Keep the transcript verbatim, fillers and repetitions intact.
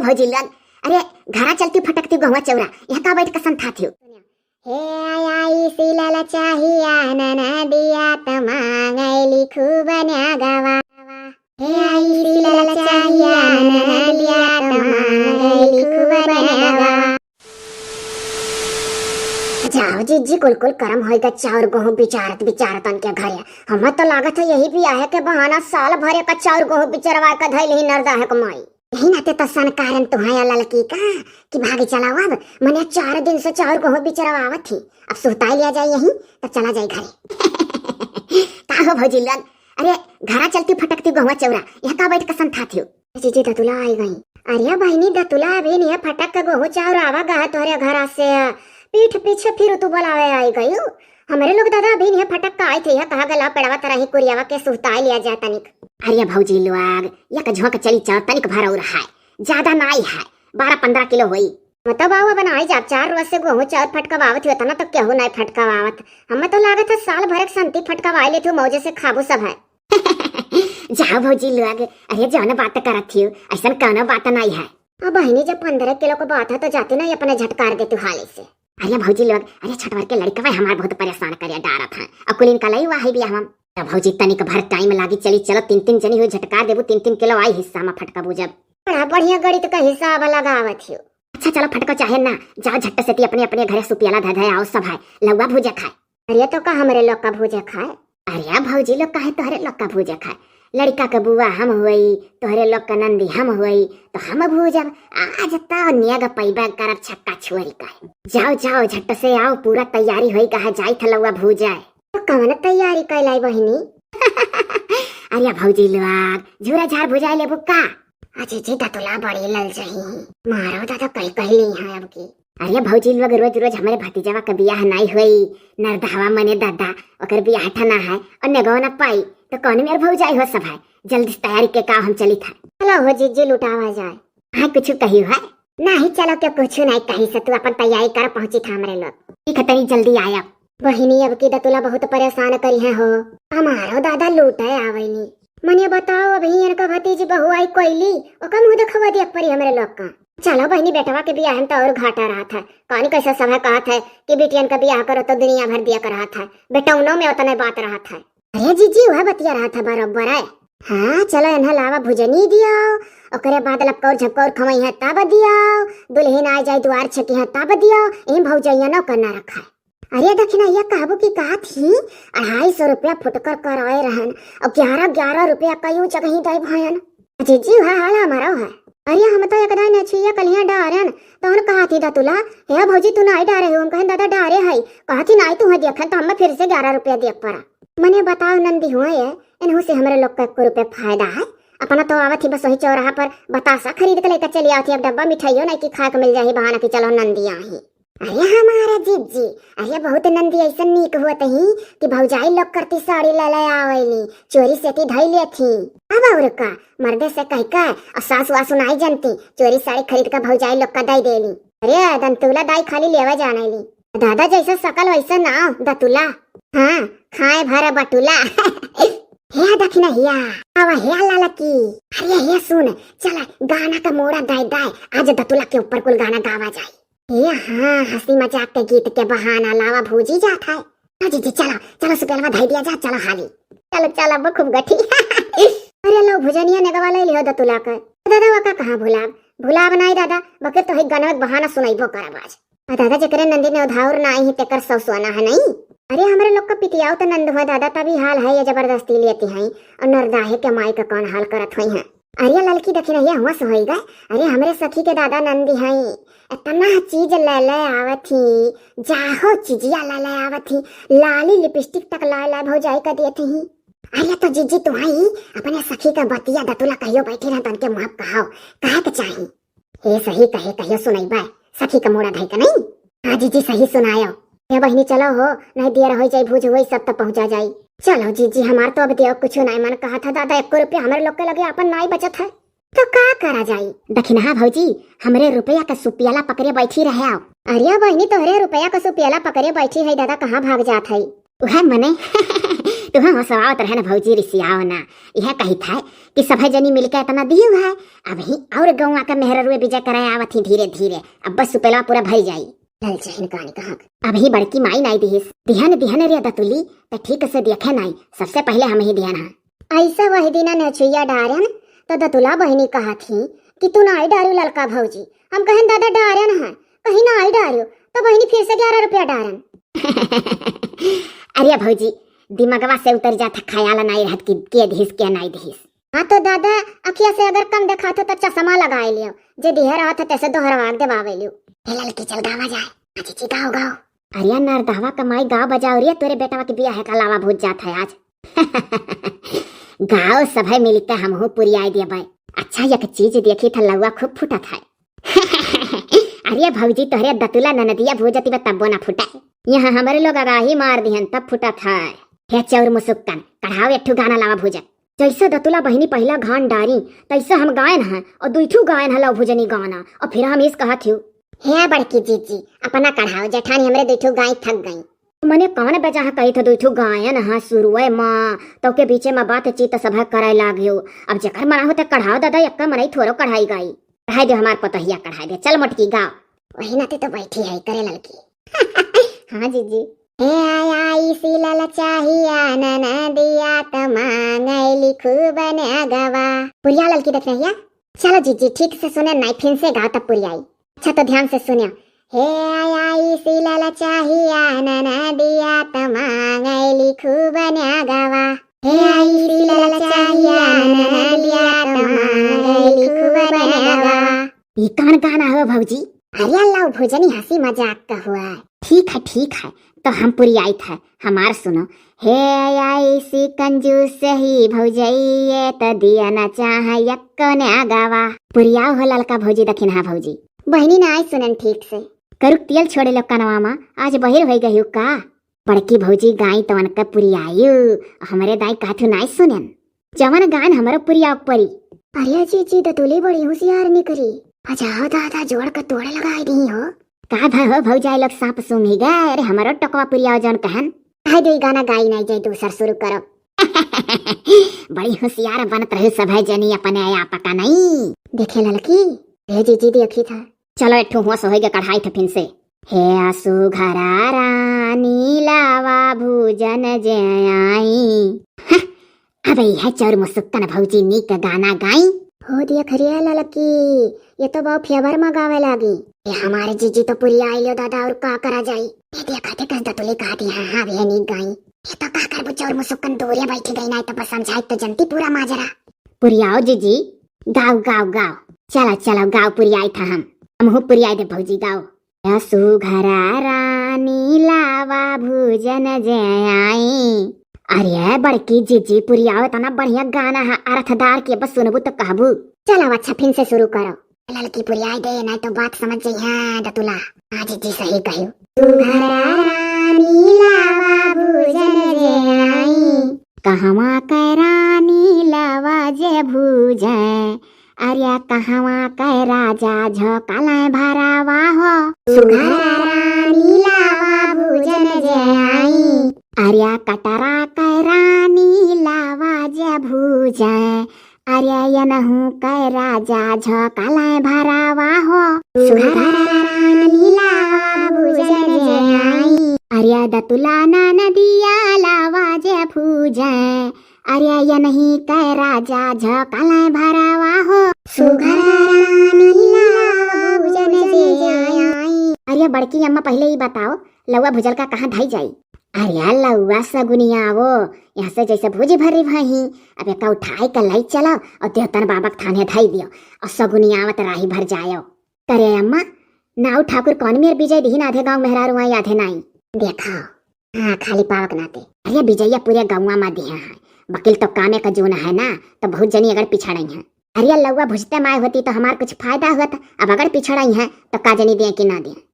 भौजी लोग, अरे घरा चलती फटकती गोहुआ चौरा, यहाँ का बैठ के संथाती हो? हे आई सिलल चाहिया ननदिया त मांगैली खूब न्यागवा। हे आई सिलल चाहिया ननदिया त मांगैली खूब न्यागवा। जाओ जिज्जी, कुल कुल करम होइगा चाउर गोहूँ बिचारत बिचारत उनके घरे। हमें तो लागत है यही बियाहे के बहाना साल भरे का चाउर गोहूँ बिचरवा के धैल ही नरदा है कमाई। यही नाते तो सनकारन तुहाया ललकी का कि भागी चलाओ अब, मने चार दिन से चाउर गोहूँ बिचरवावत ही, अब सुहताई लिया जाए यहीं, तब चला जाए घरे। का हो भौजी लोग, अरे घरा चलती फटकती गोहुआ चौरा, यहाँ का बैठ के संथाती हो? जीजी दतुला आई गई। अरे बहिनी दतुला, अभी नहीं फटक के गोहूँ चौरावा गए तोहरे घरा से, पीठ पीछे फिर तू बुलावे आई गई। हमरे लोग दादा अभी नहीं फटक के आई थे, यह कहा गला पेड़वा तरह ही कुरियावा के सुहताई लिया जाए तनिक। अरे भौजी लोग, एक झोंक चली चाउर तनिक भर और है, ज्यादा नाई है, बारह पन्द्रह किलो होई। मतलब बाबू बनाई जाब, चार रोज से गोहूँ चाउर फटकवावत ही, उतना तो केहू नाई फटकवावत। हमें तो लागत है साल भर एक संती फटकवाई लेत हो, मौजे से खाबू सब है। जाओ भौजी लोग, अरे जौन बात करत ही, ऐसन कौनो बात नाई है। अब बहिनी जब पन्द्रह किलो को बात है तो जाती नाई अपने झटकार देती हाली से। अरे भौजी लोग, अरे छोटवर के लड़कवा हमार बहुत परेशान करे डारत है। अब कुलीन का लई वाही बिया हम। तब भौजी तनिक भर टाइम लागी, चली चलो तीन तीन जनी हो झटकार देबू, तीन तीन किलो आई हिस्सा में फटकबू जब। बड़ा बढ़िया गणित का हिसाब लगावत हो। अच्छा चलो फटको चाहे ना, जाओ झट से ती अपने अपने घरे सुपियाला धे धे आओ सब है, लौवा भूजे खाए। अरे तो का हमरे लोग का भूजे खाए? अरे भौजी लोग काहे तोहरे लोग का भूजे खाए? लड़का के बुआ हम होई, तोहरे लोग का नंदी हम होई, तो हम भूजब। आज तो नियग पैबा करब छक्का छुअरी कहे। जाओ जाओ झट से आओ, पूरा तैयारी होई कहा जाई थ लौवा भूजे। तो कवन तैयारी कैलाई बहिनी? अरे भौजी लोग, झूरा झार भुजाई लेबू का? अजी जी दतुला बड़ी ललचही। मारो दादा कई कहली है अब की। अरे भौजी लोग, रोज रोज हमरे भतीजवा के बियाह नाई होई, नरदहवा मने दादा, ओकर बियाह ठना है और नेगो न पाई, तो कौन मेर भौजाई हो सब है, जल्दी से तैयारी के का हम चली था। चलो हो जीजी लुटावा जाए। हाँ कुछ कही है? नहीं चलो के कुछ नहीं कही से, तू अपन तैयारी कर, पहुँची था हमरे लोग। ठीक है तनी जल्दी आया। बहिनी अब की दतुला बहुत परेशान करी है हो। हमारो दादा लूटे आवैनी। मने बताओ अभी इनका भतीजी बहु आई कोइली, ओका मुँह देखवा दिया परी हमरे लोग का। चलो बहिनी, बेटवा के बियाह में तो और घाटा रहत है। कौन कैसा सब है कहत है कि बिटियन का बियाह करो तो दुनिया भर दिया का रहत है, बेटौनो में उतने बात रहत है। अरे जीजी, वह बतिया रहत है बरोबर है। हाँ चलो, इन्हें लावा भुजनी दियो, ओकरे बाद लपकौर झपकौर खवई है तब दियो, दुल्हन आ जाए दुआर छकी है तब दियो, इन भौजैया नौ करना रखा है। अरे दखिनहिया कहबू की कहत ही, अढ़ाई सौ रुपया फुटकर कराए रहन, और ग्यारह ग्यारह रुपया कई जगह ही दे भयन। जीजी, वह हाल हमारो है। अरे हम तो एक दाई नछुइया कलिया डारन, तो उन कहत ही दतुला, "हे भौजी, तू नाई डारे हो?" हम कहन, "दादा डारे है।" कहत ही, "नाई तू है देखन, तो हमें फिर से ग्यारह रुपया दिए पड़ा।" मने बताओ नंदी हुआ ये, इनहू से हमरे लोग का एको रुपया फायदा है? अपना तो आवत ही बस वही चौराहा पर बतासा खरीद के लेकर चली आवत ही, अब डब्बा मिठाइयों नहीं की खाए के मिल जाही, बहाना की चलो नंदी आई। अरे हमारा जीजी, अरे बहुत नंदी ऐसन नीक हुअत ही कि भौजाई लोग करती साड़ी ले ले आवेली, चोरी से ती धई लेत ही। अब और का, मर्दे से कह के और सास वास नाई जनती, चोरी साड़ी खरीद के भौजाई लोग का दई देली। अरे दंतुला दाई खाली लेवे जाने ली। दादा जैसा सकल वैसा नाव, दतुला। हाँ, खाए भर बटुला। हे दखिनहिया, आवा हे ललकी। अरे हे सुन, चला गाना का मोड़ा दाए दाए, आज दतुला के ऊपर कुल गाना गावा जाए। ए हाँ, हँसी मजाक के गीत के बहाना लावा भूजी जात है। हाँ जीजी, चलो, चलो सुपेलवा धई दिया जा, चलो हाली। चलो, चलो, अब खूब गठी। अरे लो, भुजनिया नेगवा ले लियो दतुला के। दादा, वका कहाँ भुलाब? भुलाब नाई दादा, बके तो है गनवे के बहाना सुनाइबो करब आज। आ दादा, जेकरे नंदी ने उधार ना आई है, तेकर सौ सोना है नहीं। अरे, हमरे लोग का पितियाओ तो नंद हुआ दादा, तभी हाल है ये जबरदस्ती लेती हैं। और नरदाहे के माई का कौन हाल करत हुई हैं। अरे ललकी दखिनहिया हुआ से होई गए। अरे हमरे सखी के दादा नंदी हई, इतना चीज ले ले आवत ही, जाहो चिजिया ले ले आवत ही, लाली लिपस्टिक तक लाए लाए भौजाई का देत ही। अरे तो जीजी तुहाई अपने सखी का बतिया दतुला कहियो बैठी रह तन के मुँह कहाओ, कहे के चाही। हे सही कहे कहियो सुनाई बा, सखी का मोड़ा धई का नहीं। हाँ जीजी सही सुनायो। हे बहिनी चलो हो, नहीं देर हो जाई, भूज होई सब तब पहुँचा जाई। चलो जीजी, हमार तो अब देव कुछ नहीं मन कहा था दादा, एको रुपया हमरे लोग के लगे अपन नाई बचत है। तो का करा जाई? दखिनहा भौजी, हमरे रुपया का सुपियाला पकड़े बैठी रहे आओ। अरे बहिनी, तोहरे रुपया का सुपियाला पकड़े बैठी है दादा, कहाँ भाग जात है? वह मने तुहँ हँसवावत रहे न भौजी, रिसियाओ ना। इहे कहित है कि सभे जनी मिलके इतना दिहु है, अबहीं और गौवा के मेहररुए बिजय करे आवत ही धीरे धीरे, अब बस सुपेलवा पूरा भर जाई। ललचहिन कानी कहाँ के। अबहीं बड़की माई नाई दिहिस। दिहन दिहन रे दतुली, त ठीक से देखे नाई, सबसे पहिले हमहीं दिहन है। ऐसा वही दिना नेछुइया डारन, त दतुला बहिनी कहत ही कि तू नाई डारू ललका भौजी। हम कहन दादा डारन है, कहीं नाई डारू, त बहिनी फिर से ग्यारह रुपया डारन। अरे भौजी, दिमगवा से उतर जात है, ख्याल नाई रहत कि के दिहिस के नाई दिहिस। हाँ तो दादा, अखिया से अगर कम देखात हो तो चश्मा लगाए लियो, जे दिहे रहत है तैसे दोहरवा के देवावे लियो। हे ललकी, चल गावा जाए। हाँ जीजी, गाओ गाओ। अरे नरदहवा कमाई, गाओ बजाओ रे, तोरे बेटवा के बियाह है का लावा भूज जात है आज। गाओ सभे मिलके, हमहू पुरियाई देबै। अच्छा एक चीज देखी था, लौवा खूब फूटत है। अरे भौजी, तोहरे दतुला ननदिया भूजती बा तब्बो ना फूटे। यहाँ हमरे लोग अगाही मार दिहन तब फूटत है। हे चौर मुसुक्कन, कढ़ाओ एक ठू गाना लावा भूजत। जैसे दतुला बहिनी पहिला घान डारी, तैसे हम गायन है और दुई ठू गायन है लव भुजनी गाना। और फिर हम इस कहत हूँ, हे बड़की जीजी, अपना कढ़ाओ जेठानी, हमरे दुई ठू गाय थक गई। मने कौन बेजा है कही थे दुई ठू गायन है शुरुए माँ, तो के बीचे में बातचीत सभे करे लागियो। अब जेकर मना होते कढ़ाओ दादा, एक्का मनई थोरो कढ़ाई गाई। कढ़ाई दे हमार पतोहिया, कढ़ाई दे। चल मोटकी गाओ। वही नाते तो बैठी है करे ललकी। हाँ जीजी। हे आई सी ललचाहिया ननदिया त मांगैली खूब नेगवा। पुरिया ललकी देख रहिया। चलो जीजी, ठीक से सुने नाई, फिन से गाओ तब पुरियाई। अच्छा तो ध्यान से सुनियो। हे आई सी ललचाहिया ननदिया त मांगैली खूब नेगवा। हे आई सी ललचाहिया ननदिया त मांगैली खूब नेगवा। ई कौन गाना हो भौजी? अरे लव भुजनी हंसी मजाक का हुआ है। ठीक है, ठीक है, तो हम पुरियाइत है, हमार सुनो। हे आई सी कंजूस ही भौजैये त दिया ना चाह यक्को नेगवा। पुरियाओ हो ललका भौजी, दखिनहा भौजी। बहिनी ना आई सुनन ठीक से। करुक तेल छोड़े लो कनवा मा, आज बहिर होई गई का? बड़की भौजी गाई तवन के पुरियायु, हमरे दाई काथू नाई सुनेन। जवन गान हमरो पुरिया ऊपरी। अरे जीजी, दतुली बड़ी होशियार निकली। अजाओ दादा, जोड़ के तोड़े लगाई दी हो। का भा हो भौजाई लोग, सांप सूंघी गए? अरे हमरो टोकवा पुरियाओ जौन कहन। कह दे गाना गाई नाई जाए, दूसर शुरू करो। बड़ी होशियार बनत रहू सभे जनी, अपने आप का नहीं। देखे ललकी, ए जीजी देखी था। चलो, एक ठो होश होइगे, कढ़ाई थे फिन से। हे सुघरा रानी लावा भूजन जे आई। हं, अबे यह चौर मुसुक्कन भौजी नीक गाना गाई। हो देख रे ललकी, ये तो बहु फेवर में गावे लागी। ये हमारे जीजी तो पुरिया आइलो दादा, और का करा जाई? ये देखा थे कस दतुली कहा थी, हाँ, हाँ, वे नीक गाई। ये तो का करबू चौर मुसुक्कन दूरे बैठी गई, नाई तो बस समझाई तो जनती पूरा माजरा। पुरियाओ जीजी, गाओ, गाओ, गाओ। चलो, चलो, गाओ, पुरियाई था हम। हमहू पुरियाई दे भौजी, गाओ। या सुघरा रानी लावा भूजन जे आई। अरे बड़की जीजी, पुरियाओ, इतना बढ़िया गाना है, अर्थदार के बस सुनबू तो कहबू। चलो अच्छा, फिन से शुरू करो। ललकी पुरियाई दे, नाई तो बात समझ जइहे दतुला। हाँ जीजी, सही कहियो। सुघरा रानी लावा भूजन जे आई। कहवा के रानी लावा जे भूजै, अरे कहवा के राजा झोंकलै भरावा हो। सुघरा रानी लावा भूजन जे आई। अरे कटरा के रानी लावा जे भूजै, अरे यनहू के राजा झोंकलै भरावा हो। सुघरा रानी लावा भूजन जे आई। अरे दतुला ननदिया लावा जे भूजै, अरे यनही के राजा झोंकलै भरावा हो। सुघरा रानी लावा भूजन जे आई। अरे बड़की अम्मा, पहिले ई बताओ, लौवा भुजल का कहाँ धई जाई? अरे लौवा सगुनिया वो, यहाँ से जैसे भूजी भरी भई, अब एका उठाई के लई चलो और देवतन बाबा के थाने धई दियो और सगुनिया आवत राही भर जायो। करे अम्मा, नाऊ ठाकुर कौन मेर विजय दिहिन, आधे गाँव मेहरारू आई, आधे नाई। देखा, हाँ, खाली पावक नाते। अरे विजया पूरे गौवा मा दिहे हैं, बकिल तो कामे का जून है ना, तो बहुत जनी अगर पिछड़ई हैं। अरे लौवा भुजते माय होती तो हमार कुछ फायदा होत, अब अगर पिछड़ई हैं तो का जनी दिए कि ना दिए।